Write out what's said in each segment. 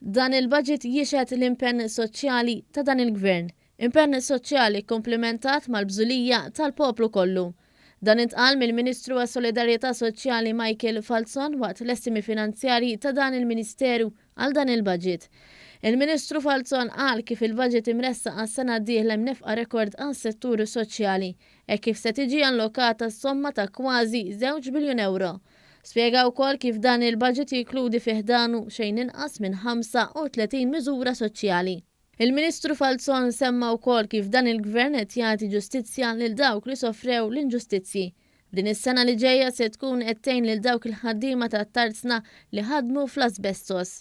Dan il-budget jixhed l-impenn soċjali ta' dan il-Gvern. Impenn soċjali kkumplimentat mal-bżulija tal-poplu kollu. Dan intqal mill-Ministru għas-Solidarjetà Soċjali Michael Falzon waqt l-estimi finanzjarji ta' dan il-Ministeru għal dan il-budget. Il-Ministru Falzon qal kif il-budget imressaq għas-sena d-dieħla hemm nefqa rekord għas-settur soċjali, hekk kif se tiġi allokata somma ta' kważi żewġ biljun ewro. Spjega wkoll kif dan il-budget jinkludi fi ħdanu xejn inqas minn 35 miżura soċjali. Il-Ministru Falzon semma wkoll kif dan il-Gvern qed jagħti ġustizzja lil dawk li sofrew l-inġustizzji. B'din is-sena li ġejja se tkun qed tgħin lil dawk il-ħaddiema tat-tarzna li ħadmu fl-asbestos.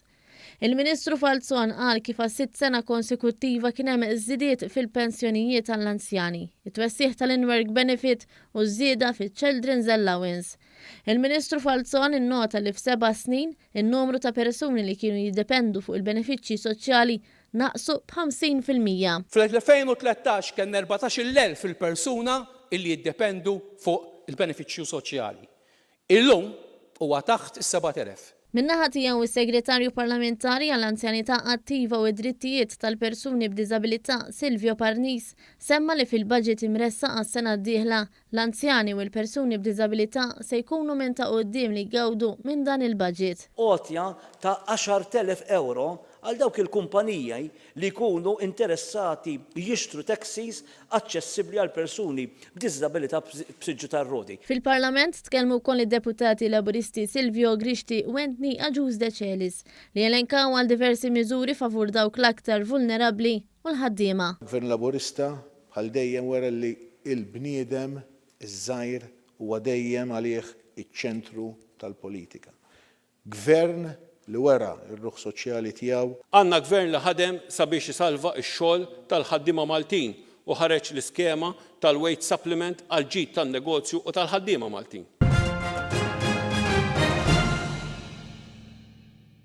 Il-Ministru Falzon qal kif għas-sitt sena konsekuttiva kien hemm żidiet fil-pensjonijiet għall-anzjani, it-twessigħ tal-in-work benefit u ż-żieda fiċ-children's allowance. Il-Ministru Falzon innota li f'seba' snin, In-numru ta' persuni li kienu jiddependu fuq il-benefiċċji soċjali naqsu b'50%. Fl-2013 kellna 14,000 il-persuna illi jiddependu fuq il-benefiċċju soċjali. Illum huwa taħt is-7,000. Min-naħa tiegħu is-Segretarju Parlamentari għall-Anzjanità Attiva u d-Drittijiet tal-Persuni b'Diżabilità Silvio Parnis semma li fil-budget imressaq għas-sena d-dieħla L-anzjani u l-persuni b'diżabilità se jkunu minn ta' quddiem li jgawdu minn dan il-budget. Għotja ta' 10,000 ewro għal dawk il-kumpaniji li jkunu interessati jixtru taxis aċċessibbli għal persuni b'diżabilità b'siġġu tar-roti. Fil-Parlament tkellmu wkoll id-Deputati Laburisti Silvio Grixti u Anthony Agius Decelis li elenkaw għal diversi miżuri favur dawk l-aktar vulnerabbli u l-ħaddiema. Gvern Laburista bħal dejjem wera li l-bniedem iż-żgħir huwa dejjem għalih iċ-ċentru tal-politika. Gvern li wera r-ruħ soċjali tiegħu. Għandna Gvern li ħadem sabiex isalva x-xogħol tal-ħaddiema Maltin u ħareġ l-iskema tal-wage supplement għall-ġid tan-negozju u tal-ħaddiema Maltin.